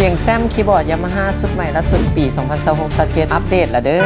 ສຽງແຊມຄີບອດຢາມາຮາຊຸດໃໝ່ລ່າສຸດປີສອງພັນຊາວຫົກ ຊາວເຈັດ ອັບເດດລະເດີ.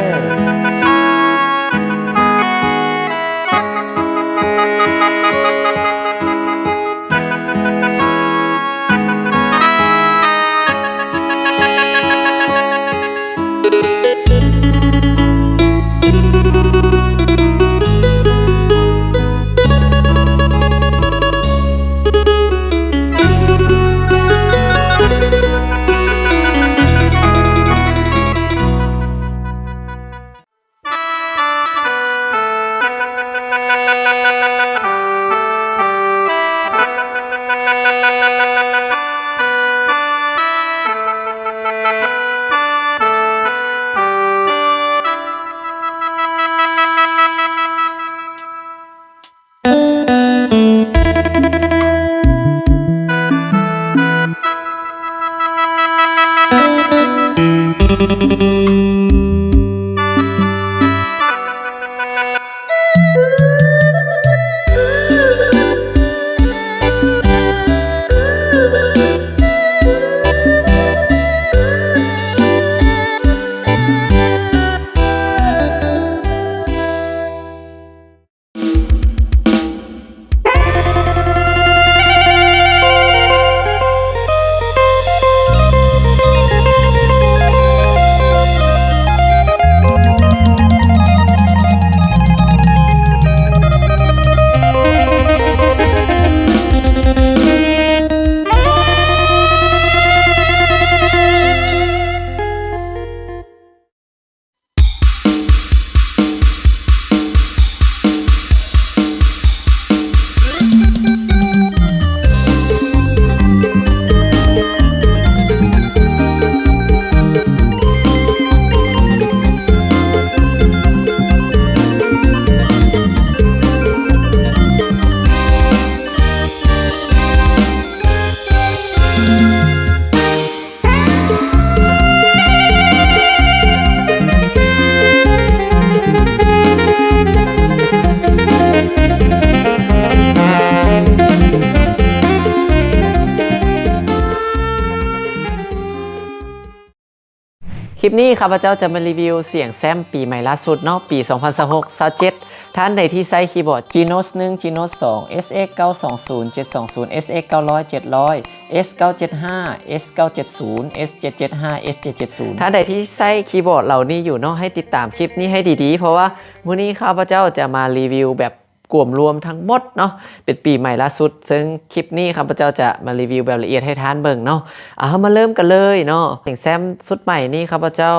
ຄລິບນີ້ຂ້າພະເຈົ້າຈະມາຣີວິວສຽງແຊມປີໃໝ່ລ່າສຸດເນາະ ປີສອງພັນຊາວຫົກ ຊາວເຈັດ ທ່ານໃດທີ່ໃຊ້ຄີບອດ ຈີໂນດໜຶ່ງ ຈີໂນດສອງ ເອສເອັກເກົ້າສອງສູນ ເຈັດສອງສູນ ເອສເອັກເກົ້າຮ້ອຍ ເຈັດຮ້ອຍ ເອສເກົ້າເຈັດຫ້າ ເອສເກົ້າເຈັດສູນ ເອສເຈັດເຈັດຫ້າ ເອສເຈັດເຈັດສູນ ທ່ານໃດທີ່ໃຊ້ຄີບອດເຫຼົ່ານີ້ຢູ່ເນາະ ໃຫ້ຕິດຕາມຄລິບນີ້ໃຫ້ດີໆ ເພາະວ່າມື້ນີ້ຂ້າພະເຈົ້າຈະມາຣີວິວແບບກວມລວມທັງໝົດເນາະ ເປັນປີໃໝ່ລ່າສຸດ ເຊິ່ງຄລິບນີ້ຂ້າພະເຈົ້າຈະມາຣີວິວແບບລະອຽດໃຫ້ທ່ານເບິ່ງເນາະ. ເອົາ ເຮົາມາເລີ່ມກັນເລີຍເນາະ. ສຽງແຊມຊຸດໃໝ່ນີ້ ຂ້າພະເຈົ້າ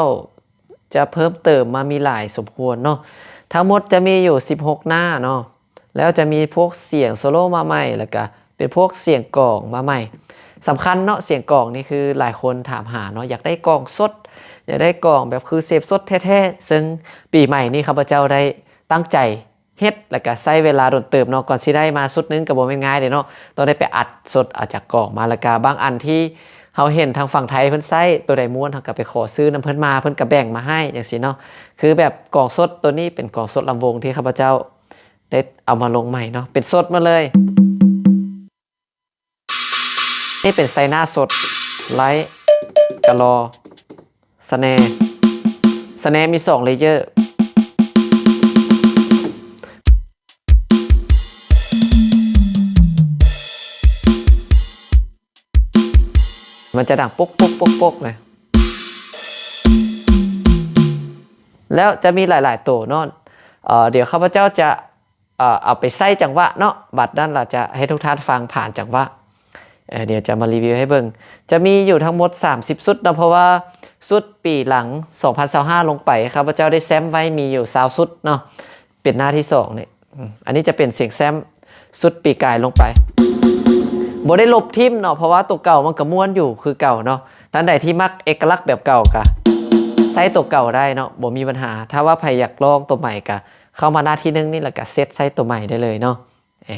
ຈະເພີ່ມເຕີມມາມີຫຼາຍສົມຄວນເນາະ ທັງໝົດຈະມີຢູ່ສິບຫົກໜ້າເນາະ. ແລ້ວຈະມີພວກສຽງໂຊໂລມາໃໝ່ ແລ້ວກະເປັນພວກສຽງກອງມາໃໝ່. ສຳຄັນເນາະ ສຽງກອງນີ້ຄືຫຼາຍຄົນຖາມຫາເນາະ ຢາກໄດ້ກອງສົດ ຢາກໄດ້ກອງແບບຄືເສບສົດແທ້ໆ ເຊິ່ງປີໃໝ່ນີ້ຂ້າພະເຈົ້າໄດ້ຕັ້ງໃຈເຮັດ ແລ້ວກະໃຊ້ເວລາດົນເຕີບເນາະ ກ່ອນຊິໄດ້ມາຊຸດໜຶ່ງກະບໍ່ແມ່ນງ່າຍເດ້ເນາະ ຕ້ອງໄດ້ໄປອັດສົດເອົາຈາກກອງມາ. ແລ້ວກະບາງອັນທີ່ເຮົາເຫັນທາງຝັ່ງໄທເພິ່ນໃຊ້ ໂຕໃດມ່ວນເຮົາກະໄປຂໍຊື້ນຳເພິ່ນມາ ເພິ່ນກະແບ່ງມາໃຫ້ຈັ່ງຊີ້ເນາະ. ຄືແບບກອງສົດໂຕນີ້ເປັນກອງສົດລຳວົງທີ່ຂ້າພະເຈົ້າ ໄດ້ເອົາມາລົງໃໝ່ເນາະ ເປັນສົດມາເລີຍ. ນີ້ເປັນໄຊນາສົດ ໄລ ກະລໍ ສະແນ ສະແນມີສອງເລເຢີ ມັນຈະດັງປົກໆໆໆເລີຍ. ແລ້ວຈະມີຫຼາຍໆໂຕເນາະ ເອີ ດຽວຂ້າພະເຈົ້າຈະ ເອີ ເອົາໄປໃສ່ຈັງຫວະເນາະ ບັດນັ້ນລະຈະໃຫ້ທຸກທ່ານຟັງຜ່ານຈັງຫວະ. ເອີ ດຽວຈະມາຣີວິວໃຫ້ເບິ່ງ ຈະມີຢູ່ທັງໝົດສາມສິບຊຸດເນາະ ເພາະວ່າຊຸດປີຫຼັງສອງພັນຊາວຫ້າລົງໄປ ຂ້າພະເຈົ້າໄດ້ແຊມໄວ້ມີຢູ່ຊາວຊຸດເນາະ ເປັນໜ້າທີສອງນີ້. ອືມ ອັນນີ້ຈະເປັນສຽງແຊມຊຸດປີກາຍລົງໄປ ບໍ່ໄດ້ລົບຖິ້ມເນາະ ເພາະວ່າໂຕເກົ່າມັນກະມ່ວນຢູ່ຄືເກົ່າເນາະ. ທ່ານໃດທີ່ມັກເອກະລັກແບບເກົ່າກະໃຊ້ໂຕເກົ່າໄດ້ເນາະ ບໍ່ມີບັນຫາ. ຖ້າວ່າໃຜຢາກລອງໂຕໃໝ່ກະເຂົ້າມາໜ້າທີໜຶ່ງນີ້ ແລ້ວກະເຊັດໃຊ້ໂຕໃໝ່ໄດ້ເລີຍເນາະ. ເອີ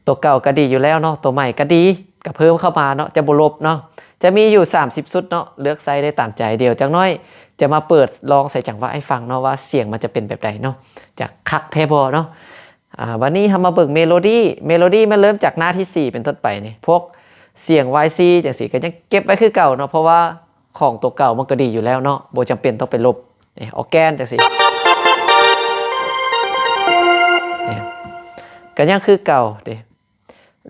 ໂຕເກົ່າກະດີຢູ່ແລ້ວເນາະ ໂຕໃໝ່ກະດີ ກະເພີ່ມເຂົ້າມາເນາະ ຈະບໍ່ລົບເນາະ. ຈະມີຢູ່ສາມສິບຊຸດເນາະ ເລືອກໃຊ້ໄດ້ຕາມໃຈ. ດຽວຈັກໜ້ອຍຈະມາເປີດລອງໃສ່ຈັງຫວະໃຫ້ຟັງເນາະ ວ່າສຽງມັນຈະເປັນແບບໃດເນາະ ຈະຄັກແທ້ບໍ່ເນາະ. ອາ ບາດນີ້ເຮົາມາເບິ່ງເມໂລດີ ເມໂລດີມັນເລີ່ມຈາກໜ້າທີສີ່ເປັນຕົ້ນໄປນີ້ ພວກ ສຽງວາຍຊີຈັ່ງຊີ້ ກໍຍັງເກັບໄວ້ຄືເກົ່າເນາະ ເພາະວ່າຂອງຕົວເກົ່າມັນກໍດີຢູ່ແລ້ວເນາະ ບໍ່ຈຳເປັນຕ້ອງໄປລົບ. ນີ້ ອອກແກນຈັ່ງຊີ້ ນີ້ ກໍຍັງຄືເກົ່າເດ້.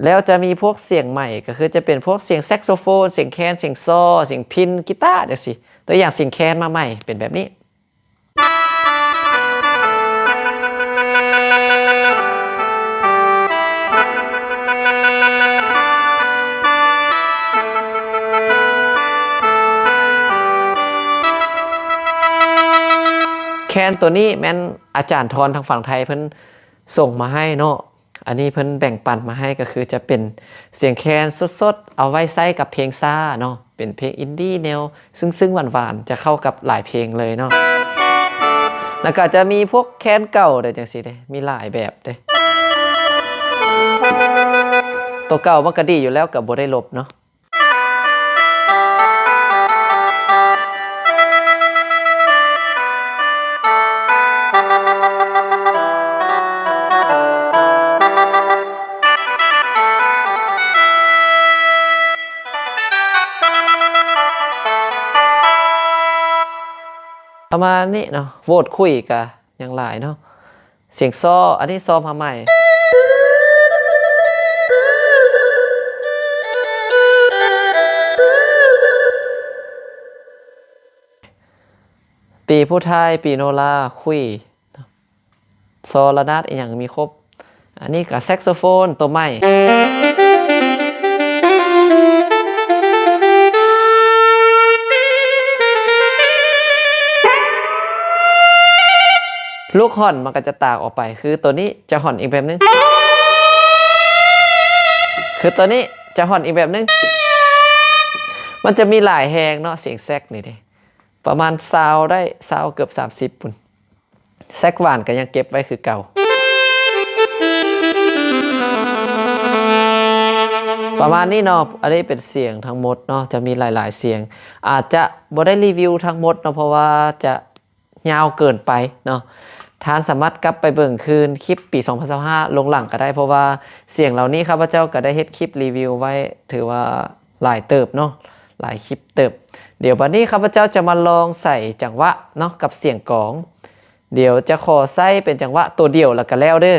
ແລ້ວຈະມີພວກສຽງໃໝ່ ກໍຄືຈະເປັນພວກສຽງແຊັກໂຊໂຟນ, ສຽງແຄນ, ສຽງຊໍ, ສຽງພິນ, ກີຕາ ຈັ່ງຊີ້. ຕົວຢ່າງສຽງແຄນມາໃໝ່ເປັນແບບນີ້. ແຄນຕົວນີ້ແມ່ນອາຈານທອນທາງຝັ່ງໄທເພິ່ນສົ່ງມາໃຫ້ເນາະ. ອັນນີ້ເພິ່ນແບ່ງປັນມາໃຫ້ ກໍຄືຈະເປັນສຽງແຄນສົດໆ ເອົາໄວ້ໃຊ້ກັບເພງຊ້າເນາະ ເປັນເພງອິນດີ້ແນວຊຶ້ງໆ ຫວານໆ ຈະເຂົ້າກັບຫຼາຍເພງເລີຍເນາະ. ແລ້ວກໍຈະມີພວກແຄນເກົ່າໄດ້ຈັ່ງຊີ້ເດ້ ມີຫຼາຍແບບເດ້. ຕົວເກົ່າມັນກໍດີຢູ່ແລ້ວ ກໍບໍ່ໄດ້ລົບເນາະ. ປະມານນີ້ເນາະ ໂຫວດຂຸ້ຍກະຍັງຫຼາຍເນາະ. ສຽງຊໍ ອັນນີ້ຊໍມາໃໝ່. ປີຜູ້ໄທ ປີໂນລາ ຂຸ້ຍ ຊໍລະນາດ ອີ່ຫຍັງມີຄົບ. ອັນນີ້ກໍແຊັກໂຊໂຟນຕົວໃໝ່. ລູກຮອນມັນກໍຈະຕ່າງອອກໄປ ຄືຕົວນີ້ຈະຮອນອີກແບບໜຶ່ງ ຄືຕົວນີ້ຈະຮອນອີກແບບໜຶ່ງ. ມັນຈະມີຫຼາຍແຮງເນາະ ສຽງແຊັກນີ້ເດ້ ປະມານຊາວໄດ້ ຊາວ ເກືອບສາມສິບພຸ້ນ. ແຊັກຫວານກໍຍັງເກັບໄວ້ຄືເກົ່າ. ປະມານນີ້ເນາະ ອັນນີ້ເປັນສຽງທັງໝົດເນາະ ຈະມີຫຼາຍໆສຽງ ອາດຈະບໍ່ໄດ້ຣີວິວທັງໝົດເນາະ ເພາະວ່າຈະຍາວເກີນໄປເນາະ. ທ່ານສາມາດກັບໄປເບິ່ງຄືນຄລິບປີສອງພັນຊາວຫ້າລົງຫຼັງກໍໄດ້ ເພາະວ່າສຽງເຫຼົ່ານີ້ຂ້າພະເຈົ້າກໍໄດ້ເຮັດຄລິບຣີວິວໄວ້ ຖືວ່າຫຼາຍເຕີບເນາະ ຫຼາຍຄລິບເຕີບ. ດຽວບັດນີ້ຂ້າພະເຈົ້າຈະມາລອງໃສ່ຈັງຫວະເນາະ ກັບສຽງກອງ. ດຽວຈະຂໍໃຊ້ເປັນຈັງຫວະຕົວດຽວແລ້ວກໍແລ້ວເດີ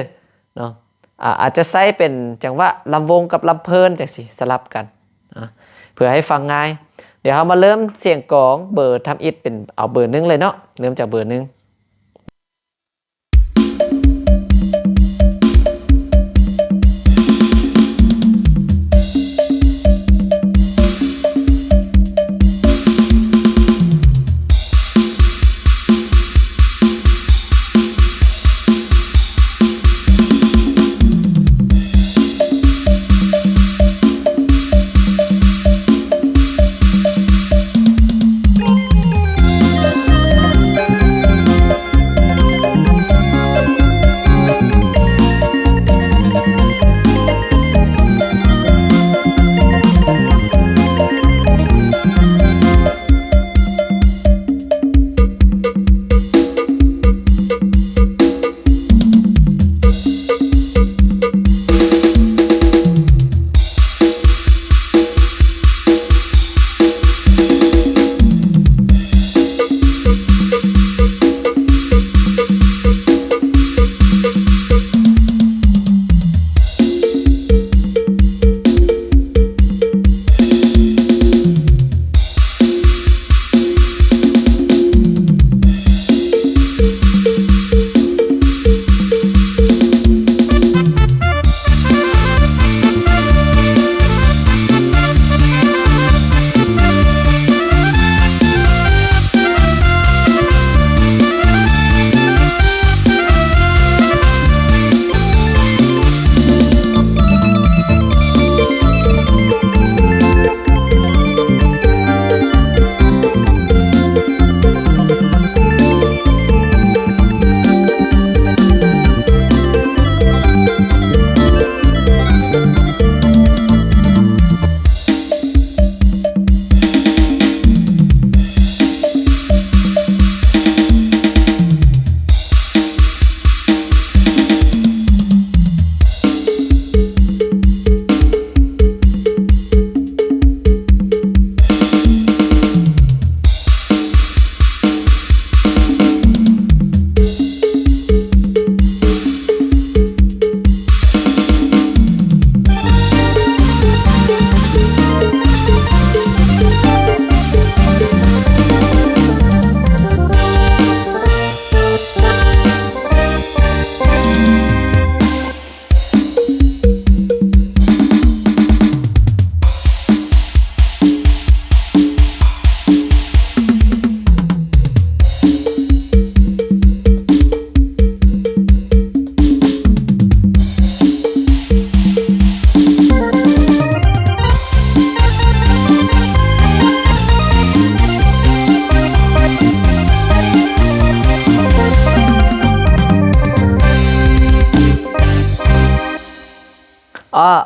ເນາະ. ອາ ອາດຈະໃຊ້ເປັນຈັງຫວະລຳວົງກັບລຳເພີນຈັ່ງຊີ້ ສະຫຼັບກັນ ອາ ເພື່ອໃຫ້ຟັງງ່າຍ. ດຽວເຮົາມາເລີ່ມສຽງກອງ ເບີທຳອິດເປັນ ເອົາເບີໜຶ່ງເລີຍເນາະ ເລີ່ມຈາກເບີໜຶ່ງ.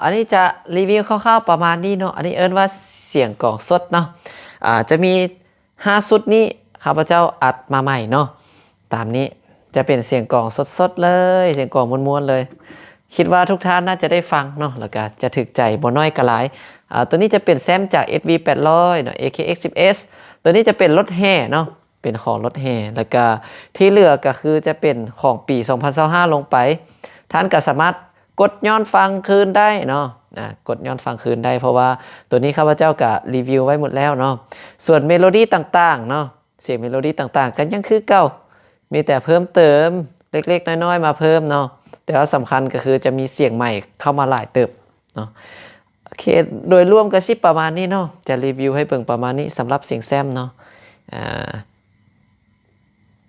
ອັນນີ້ຈະຣີວິວຄ່າວໆປະມານນີ້ເນາະ. ອັນນີ້ເອີ້ນວ່າສຽງກອງສົດເນາະ. ອາ ຈະມີຫ້າຊຸດນີ້ ຂ້າພະເຈົ້າອັດມາໃໝ່ເນາະ. ຕາມນີ້ຈະເປັນສຽງກອງສົດໆເລີຍ, ສຽງກອງມ່ວນໆເລີຍ. ຄິດວ່າທຸກທ່ານໜ້າຈະໄດ້ຟັງເນາະ ແລ້ວກະຈະຖືກໃຈບໍ່ໜ້ອຍກໍຫຼາຍ. ອາ ຕົວນີ້ຈະເປັນແຊມຈາກ ເອສ ວີ ແປດຮ້ອຍເນາະ, ເອ ເຄ ເອັກ ສິບເອັດ. ຕົວນີ້ຈະເປັນລົດແຫ່ເນາະ, ເປັນຂອງລົດແຫ່ ແລ້ວກະທີ່ເຫຼືອກໍຄືຈະເປັນຂອງປີສອງພັນຊາວຫ້າລົງໄປ. ທ່ານກໍສາມາດກົດຍ້ອນຟັງຄືນໄດ້ເນາະ, ອາ ກົດຍ້ອນຟັງຄືນໄດ້ ເພາະວ່າຕົວນີ້ຂ້າພະເຈົ້າກໍຣີວິວໄວ້ໝົດແລ້ວເນາະ. ສ່ວນເມໂລດີຕ່າງໆເນາະ, ສຽງເມໂລດີຕ່າງໆກໍຍັງຄືເກົ່າ, ມີແຕ່ເພີ່ມເຕີມເລັກໆນ້ອຍໆມາເພີ່ມເນາະ. ແຕ່ວ່າສຳຄັນກໍຄືຈະມີສຽງໃໝ່ເຂົ້າມາຫຼາຍເຕີບເນາະ. ໂອເຄ ໂດຍລວມກໍຊິປະມານນີ້ເນາະ, ຈະຣີວິວໃຫ້ເບິ່ງປະມານນີ້ສຳລັບສຽງແຊມເນາະ. ອາ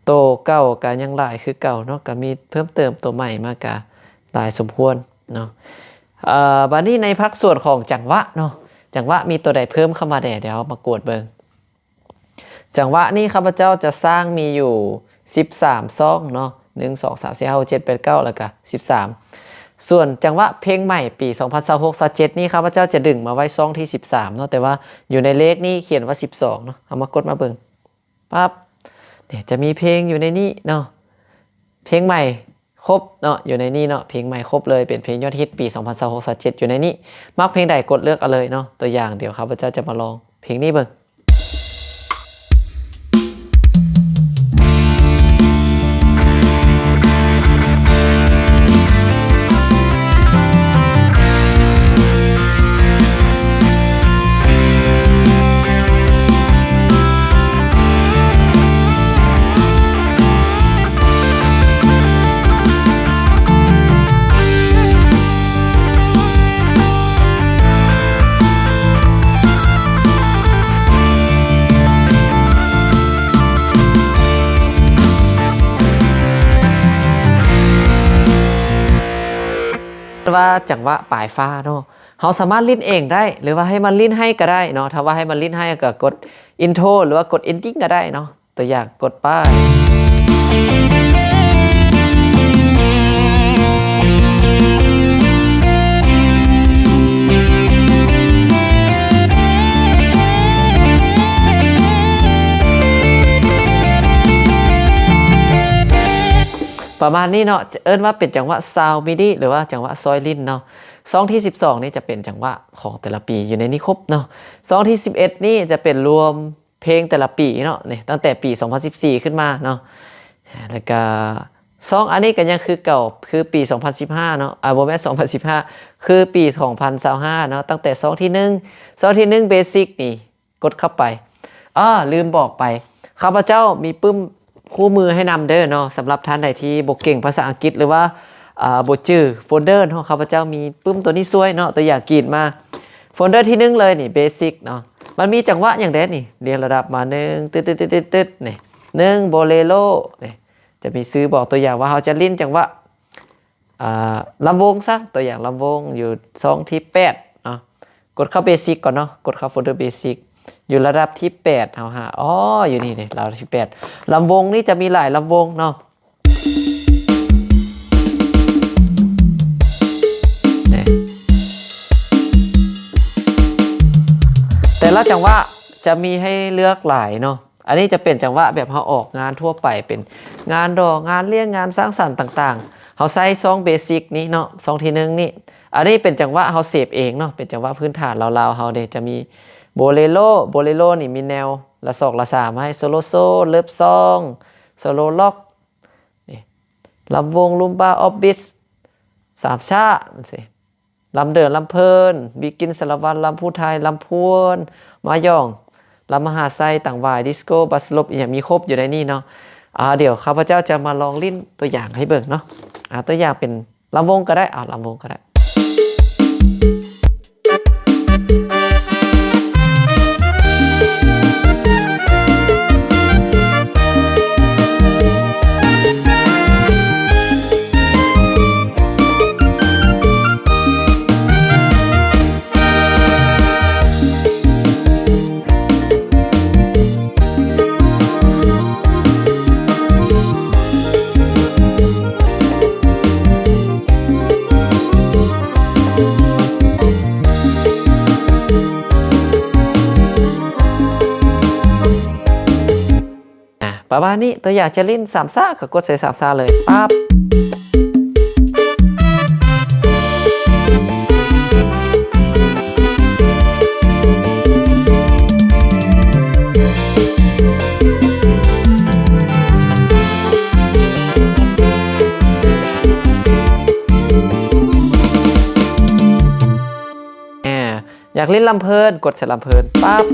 ໂຕເກົ່າກໍຍັງຫຼາຍຄືເກົ່າເນາະ, ກໍມີເພີ່ມເຕີມໂຕໃໝ່ມາກໍຫຼາຍສົມຄວນເນາະ. ເອີ ບາດນີ້ໃນພາກສ່ວນຂອງຈັງຫວະເນາະ, ຈັງຫວະມີໂຕໃດເພີ່ມເຂົ້າມາແດ່? ດຽວເຮົາມາກວດເບິ່ງ. ຈັງຫວະນີ້ຂ້າພະເຈົ້າຈະສ້າງມີຢູ່ສິບສາມຊ່ອງເນາະ, ໜຶ່ງ ສອງ ສາມ ສີ່ ຫ້າ ຫົກ ເຈັດ ແປດ ເກົ້າ ແລ້ວກະສິບສາມ. ສ່ວນຈັງຫວະເພງໃໝ່ປີສອງພັນຊາວຫົກ ຊາວເຈັດນີ້ ຂ້າພະເຈົ້າຈະດຶງມາໄວ້ຊ່ອງທີສິບສາມເນາະ, ແຕ່ວ່າຢູ່ໃນເລກນີ້ຂຽນວ່າສິບສອງເນາະ. ເຮົາມາກົດມາເບິ່ງ ປັບ ນີ້ຈະມີເພງຢູ່ໃນນີ້ເນາະ, ເພງໃໝ່ຄົບເນາະ, ຢູ່ໃນນີ້ເນາະ, ເພງໃໝ່ຄົບເລີຍ ເປັນເພງຍອດຮິດປີສອງພັນຊາວຫົກ ຊາວເຈັດ ຢູ່ໃນນີ້. ມັກເພງໃດກົດເລືອກເອົາເລີຍເນາະ. ຕົວຢ່າງ ດຽວຂ້າພະເຈົ້າຈະມາລອງເພງນີ້ເບິ່ງ. ວ່າຈັງຫວະປາຍຟ້າເນາະ, ເຮົາສາມາດຫຼິ້ນເອງໄດ້ ຫຼືວ່າໃຫ້ມັນຫຼິ້ນໃຫ້ກໍໄດ້ເນາະ. ຖ້າວ່າໃຫ້ມັນຫຼິ້ນໃຫ້ກໍກົດ Intro ຫຼືວ່າກົດ Ending ກໍໄດ້ເນາະ. ຕົວຢ່າງ ກົດໄປ. ປະມານນີ້ເນາະ, ເອີ້ນວ່າເປັນຈັງຫວະ Sound MIDI ຫຼືວ່າຈັງຫວະຊອຍຫຼິ້ນເນາະ. ຊ່ອງທີສິບສອງນີ້ຈະເປັນຈັງຫວະຂອງແຕ່ລະປີ ຢູ່ໃນນີ້ຄົບເນາະ. ຊ່ອງທີສິບເອັດນີ້ຈະເປັນລວມ ເພງແຕ່ລະປີເນາະ, ນີ້ຕັ້ງແຕ່ປີສອງພັນສິບສີ່ຂຶ້ນມາເນາະ. ແລ້ວກະຊ່ອງອັນນີ້ກໍຍັງຄືເກົ່າ ຄືປີສອງພັນສິບຫ້າເນາະ, ອາ ບໍ່ແມ່ນ ສອງພັນສິບຫ້າ ຄືປີສອງພັນຊາວຫ້າເນາະ. ຕັ້ງແຕ່ຊ່ອງທີໜຶ່ງ ຊ່ອງທີໜຶ່ງ Basic ນີ້ ກົດເຂົ້າໄປ. ອ້າ ລືມບອກໄປ, ຂ້າພະເຈົ້າມີປຶ້ມຄູ່ມືໃຫ້ນຳເດີເນາະ. ສຳລັບທ່ານໃດທີ່ບໍ່ເກັ່ງພາສາອັງກິດ ຫຼືວ່າ ອາ ບໍ່ຈື່ໂຟນເດີເນາະ, ຂ້າພະເຈົ້າມີປຶ້ມຕົວນີ້ຊ່ວຍເນາະ. ຕົວຢ່າງກຣີດມາ ໂຟນເດີທີໜຶ່ງເລີຍນີ້ Basic ເນາະ. ມັນມີຈັງຫວະຫຍັງແດ່ນີ້? ລຽງລະດັບມາ ໜຶ່ງ ຕຶດໆໆໆ ນີ້ ໜຶ່ງ ໂບເລໂລ ນີ້ ຈະມີຊື່ບອກ. ຕົວຢ່າງວ່າເຮົາຈະຫຼິ້ນຈັງຫວະ ອາ ລຳວົງຊະ, ຕົວຢ່າງລຳວົງຢູ່ຊ່ອງທີແປດເນາະ. ກົດເຂົ້າ Basic ກ່ອນເນາະ, ກົດເຂົ້າໂຟນເດີ Basic ຢູ່ລະດັບທີແປດ. ເຮົາຫາ ອໍ ຢູ່ນີ້ເດ້ ລະດັບທີແປດ. ລຳວົງນີ້ຈະມີຫຼາຍລຳວົງເນາະ. ແຕ່ລະຈັງຫວະຈະມີໃຫ້ເລືອກຫຼາຍເນາະ. ອັນນີ້ຈະເປັນຈັງຫວະແບບເຮົາອອກງານທົ່ວໄປ ເປັນງານດອງ ງານລ້ຽງ ງານສັງສັນຕ່າງໆ, ເຮົາໃຊ້ຊ່ອງ Basic ນີ້ເນາະ, ຊ່ອງທີໜຶ່ງນີ້. ອັນນີ້ເປັນຈັງຫວະເຮົາເສບເອງເນາະ, ເປັນຈັງຫວະພື້ນຖານລາວໆເຮົາເດ້. ຈະມີໂບເລໂລ, ໂບເລໂລນີ້ມີແນວລະສອງລະສາມໃຫ້ ໂຊໂລໂຊ, ເລີບຊອງ, ໂຊໂລລັອກ ນີ້ ລຳວົງ ລຸມບາ ອອບບິດ ສາມຊາ ຈັ່ງຊີ້. ລຳເດີນ ລຳເພີນ ບິກກິນ ສາລະວັນ ລຳພູໄທ ລຳພວນ ມາຢອງ ລຳມະຫາໄຊ ຕັງຫວາຍ ດິສໂກ ບັດສະຫຼົບ ອີ່ຫຍັງມີຄົບຢູ່ໃນນີ້ເນາະ. ອາ ດຽວຂ້າພະເຈົ້າຈະມາລອງຫຼິ້ນຕົວຢ່າງໃຫ້ເບິ່ງເນາະ. ອາ ຕົວຢ່າງເປັນລຳວົງກໍໄດ້ ອາ ລຳວົງກໍໄດ້. ເ ປະມານນີ້. ຕົວຢ່າງຈະຫຼິ້ນສາມຊ້າ ກໍກົດໃສ່ສາມຊ້າເລີຍ ປັບ. ຢາກຫຼິ້ນລຳເພີນ ກົດໃສ່ລຳເພີນ ປັບ.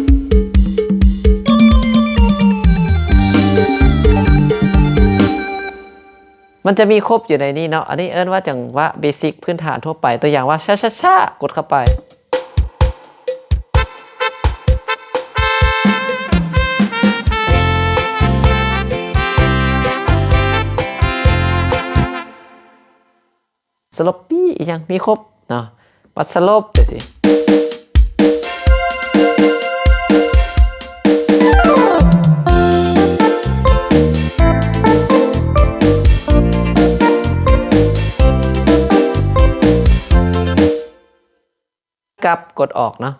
ມັນຈະມີຄົບຢູ່ໃນນີ້ເນາະ. ອັນນີ້ເອີ້ນວ່າຈັງຫວະເບຊິກພື້ນຖານທົ່ວໄປ. ຕົວຢ່າງວ່າ ຊາ ຊາ ຊາ ກົດເຂົ້າໄປ. ສະຫຼົບປີ້ອີ່ຫຍັງມີຄົບເນາະ ບັດສະຫຼົບຈັ່ງຊີ້ ກັບ ກົດອອກເນາະ.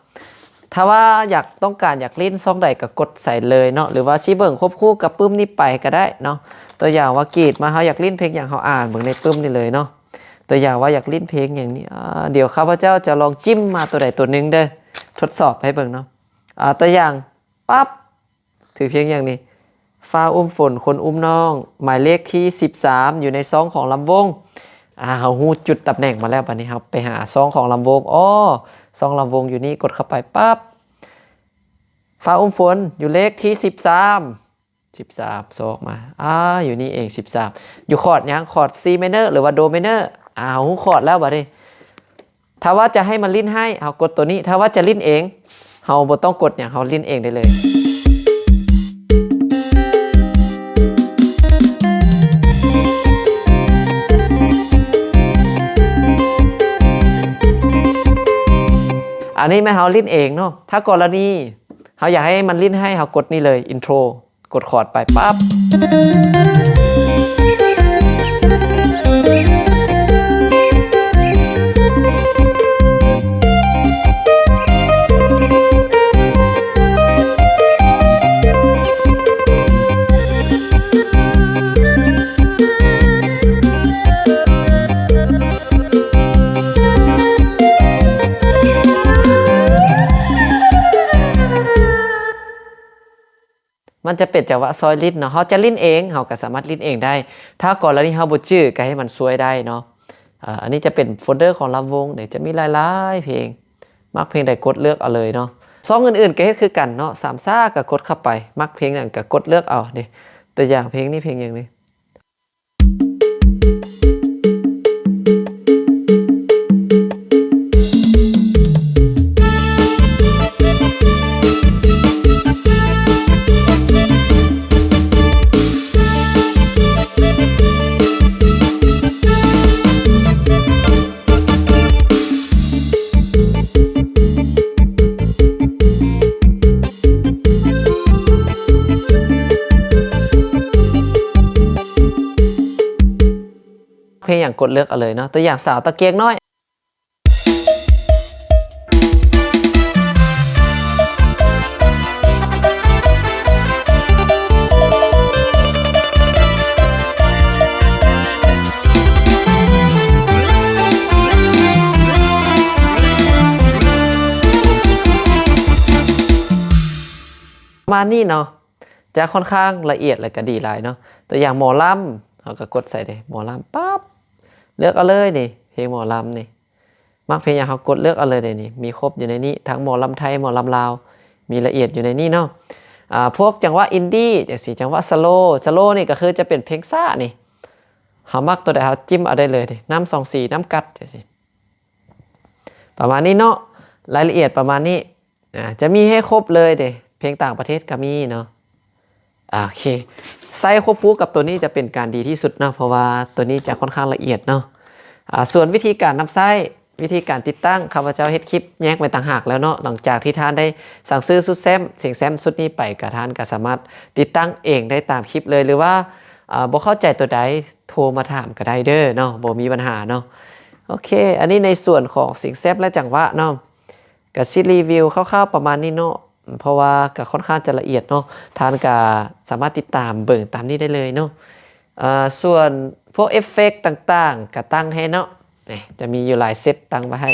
ຖ້າວ່າຢາກ ຕ້ອງການຢາກຫຼິ້ນຊ່ອງໃດກໍກົດໃສ່ເລີຍເນາະ ຫຼືວ່າຊິເບິ່ງຄວບຄູ່ກັບປຶ້ມນີ້ໄປກໍໄດ້ເນາະ. ຕົວຢ່າງວ່າກຣີດມາ ເຮົາຢາກຫຼິ້ນເພງຫຍັງ ເຮົາອ່ານເບິ່ງໃນປຶ້ມນີ້ເລີຍເນາະ. ຕົວຢ່າງວ່າຢາກຫຼິ້ນເພງຫຍັງນີ້ ອາ ດຽວຂ້າພະເຈົ້າຈະລອງຈິ້ມມາຕົວໃດຕົວໜຶ່ງເດີ້ ທົດສອບໃຫ້ເບິ່ງເນາະ. ອາ ຕົວຢ່າງ ປັບ ຖືພຽງຢ່າງນີ້ ຟ້າອຸ້ມຝົນ ຄົນອຸ້ມນ້ອງ ໝາຍເລກທີສິບສາມ ຢູ່ໃນຊອງຂອງລຳວົງ. ອາ ເຮົາຮູ້ຈຸດຕຳແໜ່ງມາແລ້ວ ບາດນີ້ເຮົາໄປຫາຊອງຂອງລຳວົງ. ອໍ ຊອງລຳວົງຢູ່ນີ້ ກົດເຂົ້າໄປ ປັບ ຟ້າອຸ້ມຝົນ ຢູ່ເລກທີສິບສາມ ສິບສາມ ຊອກມາ ອາ ຢູ່ນີ້ເອງ ສິບສາມ ຢູ່ຄອດຫຍັງ ຄອດ C minor ຫຼືວ່າ Do minor. ອາ ເຮົາຮູ້ຄອດແລ້ວ ບາດນີ້ ຖ້າວ່າຈະໃຫ້ມັນຫຼິ້ນໃຫ້ ເຮົາກົດໂຕນີ້ ຖ້າວ່າຈະຫຼິ້ນເອງ ເຮົາບໍ່ຕ້ອງກົດຫຍັງ ເຮົາຫຼິ້ນເອງໄດ້ເລີຍ. ອັນນີ້ແມ່ນເຮົາຫຼິ້ນເອງເນາະ. ຖ້າກໍລະນີເຮົາຢາກໃຫ້ມັນຫຼິ້ນໃຫ້ ເຮົາກົດນີ້ເລີຍ ອິນໂທຣ ກົດຄອດໄປ ປັບ. ມັນຈະເປັນຈັງຫວະຊອຍຫຼິ້ນເນາະ. ເຮົາຈະຫຼິ້ນເອງ ເຮົາກໍສາມາດຫຼິ້ນເອງໄດ້. ຖ້າກໍລະນີເຮົາບໍ່ຈື່ ກໍໃຫ້ມັນຊ່ວຍໄດ້ເນາະ. ເອີ ອັນນີ້ຈະເປັນໂຟນເດີຂອງລຳວົງເດ້ ຈະມີຫຼາຍໆເພງ. ມັກເພງໃດກົດເລືອກເອົາເລີຍເນາະ. ຊອງອື່ນໆກໍເຮັດຄືກັນເນາະ. ສາມຊ້າກໍກົດເຂົ້າໄປ. ມັກເພງຫຍັງກໍກົດເລືອກເອົາເດ້. ຕົວຢ່າງເພງນີ້ ເພງຫຍັງນີ້? ເພງຫຍັງກົດເລືອກເອົາເລີຍເນາະ. ຕົວຢ່າງ ສາວຕະກຽງນ້ອຍ. ປະມານນີ້ເນາະ. ຈະຂ້ອນຂ້າງລະອຽດ ແລະ ກະດີຫຼາຍເນາະ. ຕົວຢ່າງໝໍລຳ ເຮົາກະກົດໃສ່ເດ້ ໝໍລຳ ປັບ ເລືອກເອົາເລີຍນີ້ ເພງໝໍລຳນີ້ ມັກເພງຫຍັງເຮົາກົດເລືອກເອົາເລີຍເດ້ນີ້ ມີຄົບຢູ່ໃນນີ້ ທັງໝໍລຳໄທ ໝໍລຳລາວ ມີລະອຽດຢູ່ໃນນີ້ເນາະ. ອາ ພວກຈັງຫວະອິນດີ້ຈັ່ງຊີ້ ຈັງຫວະສະໂລ ສະໂລນີ້ກະຄືຈະເປັນເພງຊ້ານີ້ ເຮົາມັກໂຕໃດເຮົາຈິ້ມເອົາໄດ້ເລີຍເດ້ ນຳສອງສີ ນຳກັດຈັ່ງຊີ້ ປະມານນີ້ເນາະ. ລາຍລະອຽດປະມານນີ້ ອາ ຈະມີໃຫ້ຄົບເລີຍເດ້ ເພງຕ່າງປະເທດກະມີເນາະ. ອາ ໂອເຄ ໃຊ້ຄວບຄູ່ກັບໂຕນີ້ຈະເປັນການດີທີ່ສຸດເນາະ ເພາະວ່າໂຕນີ້ຈະຂ້ອນຂ້າງລະອຽດເນາະ. ອາ ສ່ວນວິທີການນຳໃຊ້ ວິທີການຕິດຕັ້ງ ຂ້າພະເຈົ້າເຮັດຄລິບແຍກໄວ້ຕ່າງຫາກແລ້ວເນາະ. ຫຼັງຈາກທີ່ທ່ານໄດ້ສັ່ງຊື້ຊຸດແຊ້ມ ສຽງແຊ້ມຊຸດນີ້ໄປ ກະທ່ານກະສາມາດຕິດຕັ້ງເອງໄດ້ຕາມຄລິບເລີຍ ຫຼືວ່າ ອາ ບໍ່ເຂົ້າໃຈໂຕໃດ ໂທມາຖາມກະໄດ້ເດີເນາະ ບໍ່ມີບັນຫາເນາະ. ໂອເຄ ອັນນີ້ໃນສ່ວນຂອງສຽງແຊັມ ແລະ ຈັງຫວະເນາະ ກະຊິຣີວິວຄ່າວໆປະມານນີ້ເນາະ. ເພາະວ່າກໍຄ່ອນຂ້າງຈະລະອຽດເນາະ, ທ່ານກໍສາມາດຕິດຕາມເບິ່ງຕາມນີ້ໄດ້ເລີຍເນາະ. ເອີ ສ່ວນພວກເອຟເຟັກຕ່າງໆ ກໍຕັ້ງໃຫ້ເນາະ, ນີ້ຈະມີຢູ່ຫຼາຍເຊັດຕັ້ງໄວ້ໃຫ້.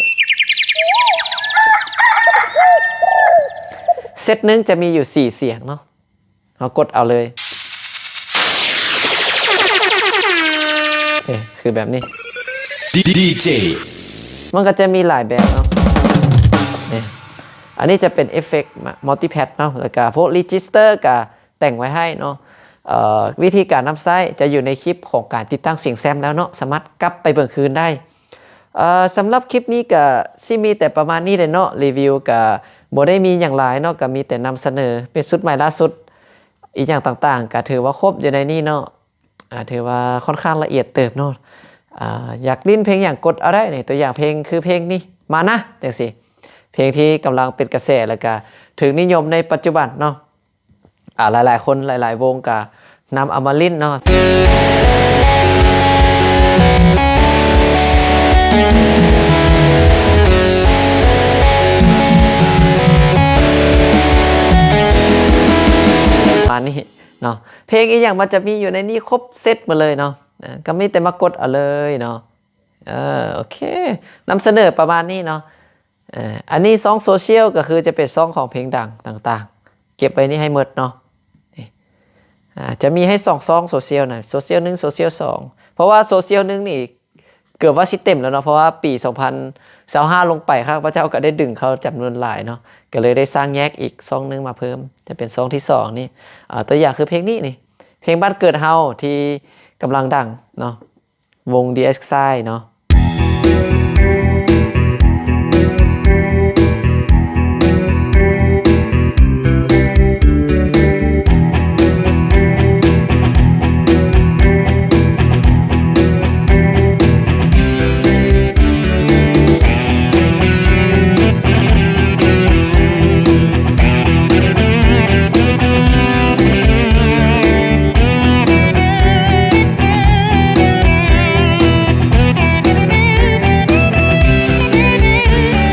ເຊັດໜຶ່ງຈະມີຢູ່ສີ່ສຽງເນາະ. ເຮົາກົດເອົາເລີຍ ເອີ ຄືແບບນີ້ ດີ ດີເຈ ມັນກໍຈະມີຫຼາຍແບບເນາະ. ນີ້ ອັນນີ້ຈະເປັນເອຟເຟັກມັນຕິແພດເນາະ, ແລ້ວກໍພວກເຣຈິສເຕີກໍແຕ່ງໄວ້ໃຫ້ເນາະ. ເອີ ວິທີການນຳໃຊ້ຈະຢູ່ໃນຄລິບຂອງການຕິດຕັ້ງສຽງແຊມແລ້ວເນາະ, ສາມາດກັບໄປເບິ່ງຄືນໄດ້. ເອີ ສຳລັບຄລິບນີ້ກະຊິມີແຕ່ປະມານນີ້ແຫຼະເນາະ, ຣີວິວກະບໍ່ໄດ້ມີຫຍັງຫຼາຍເນາະ, ກະມີແຕ່ນຳສະເໜີເປັນຊຸດໃໝ່ລ່າສຸດ, ອີ່ຫຍັງຕ່າງໆກະຖືວ່າຄົບຢູ່ໃນນີ້ເນາະ. ອາ ຖືວ່າຄ່ອນຂ້າງລະອຽດເຕີບເນາະ. ອາ ຢາກຫຼິ້ນເພງຫຍັງກົດເອົາໄດ້ນີ້, ຕົວຢ່າງເພງຄືເພງນີ້ ມານະ ຈັ່ງຊີ້, ເພງທີ່ກຳລັງເປັນກະແສ ແລ້ວກະຖືກນິຍົມໃນປັດຈຸບັນເນາະ. ອາ ຫຼາຍໆຄົນ ຫຼາຍໆວົງກະນຳເອົາມາຫຼິ້ນເນາະ. ປະມານນີ້ເນາະ, ເພງອີ່ຫຍັງມັນຈະມີຢູ່ໃນນີ້ຄົບເຊັດໝົດເລີຍເນາະ. ເອີ ກໍມີແຕ່ມາກົດເອົາເລີຍເນາະ. ເອີ ໂອເຄ ນຳສະເໜີປະມານນີ້ເນາະ. ເອີ ອັນນີ້ຊ່ອງໂຊຊຽວ ກໍຄືຈະເປັນຊ່ອງຂອງເພງດັງຕ່າງໆ, ເກັບໄວ້ນີ້ໃຫ້ໝົດເນາະ. ນີ້ ອາ ຈະມີໃຫ້ສອງຊ່ອງໂຊຊຽວນະ, ໂຊຊຽວໜຶ່ງ ໂຊຊຽວສອງ, ເພາະວ່າໂຊຊຽວໜຶ່ງນີ້ເກືອບວ່າຊິເຕັມແລ້ວເນາະ, ເພາະວ່າປີສອງພັນຊາວຫ້າລົງໄປ ຂ້າພະເຈົ້າກໍໄດ້ດຶງເຂົ້າຈຳນວນຫຼາຍເນາະ, ກໍເລີຍໄດ້ສ້າງແຍກອີກຊ່ອງໜຶ່ງມາເພີ່ມ, ຈະເປັນຊ່ອງທີສອງນີ້. ອາ ຕົວຢ່າງຄືເພງນີ້ນີ້ ເພງບ້ານເກີດເຮົາທີ່ກຳລັງດັງເນາະ. ວົງ ດີເອັກຊ ເນາະ.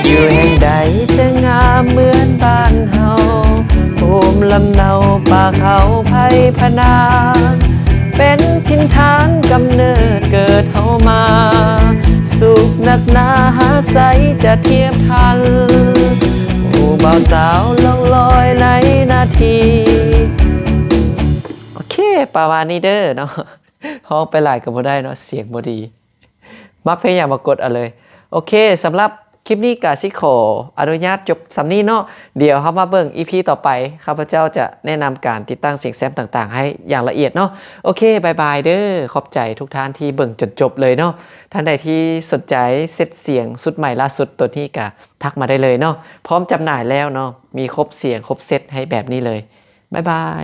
ຢູ່ແຫ່ງໃດຈະງາມເໝືອນບ້ານເຮົາ, ພູມລຳເນົາ ປ່າເຂົາໄພພະນາ, ເປັນຖິ່ນຖານກຳເນີດເກີດເຮົາມາ, ສຸກນັກໜາຫາໃສຈະທຽບທັນ, ຜູ້ບ່າວສາວລ່ອງລອຍໃນນາທີ. ໂອເຄ ປະມານນີ້ເດີເນາະ. ຮ້ອງໄປຫຼາຍກໍບໍ່ໄດ້ເນາະ, ສຽງບໍ່ດີ. ມັກເພງຫຍັງມາກົດເອົາເລີຍ. ໂອເຄ ສຳລັບຄລິບນີ້ກະຊິຂໍອະນຸຍາດຈົບສ່ຳນີ້ເນາະ. ດຽວເຮົາມາເບິ່ງອີພີຕໍ່ໄປ, ຂ້າພະເຈົ້າຈະແນະນຳການຕິດຕັ້ງສຽງແຊມຕ່າງໆໃຫ້ຢ່າງລະອຽດເນາະ. ໂອເຄ ບາຍບາຍເດີ. ຂອບໃຈທຸກທ່ານທີ່ເບິ່ງຈົນຈົບເລີຍເນາະ. ທ່ານໃດທີ່ສົນໃຈເຊັດສຽງຊຸດໃໝ່ລ່າສຸດໂຕນີ້ກະທັກມາໄດ້ເລີຍເນາະ. ພ້ອມຈຳໜ່າຍແລ້ວເນາະ, ມີຄົບສຽງຄົບເຊັດໃຫ້ແບບນີ້ເລີຍ. ບາຍບາຍ.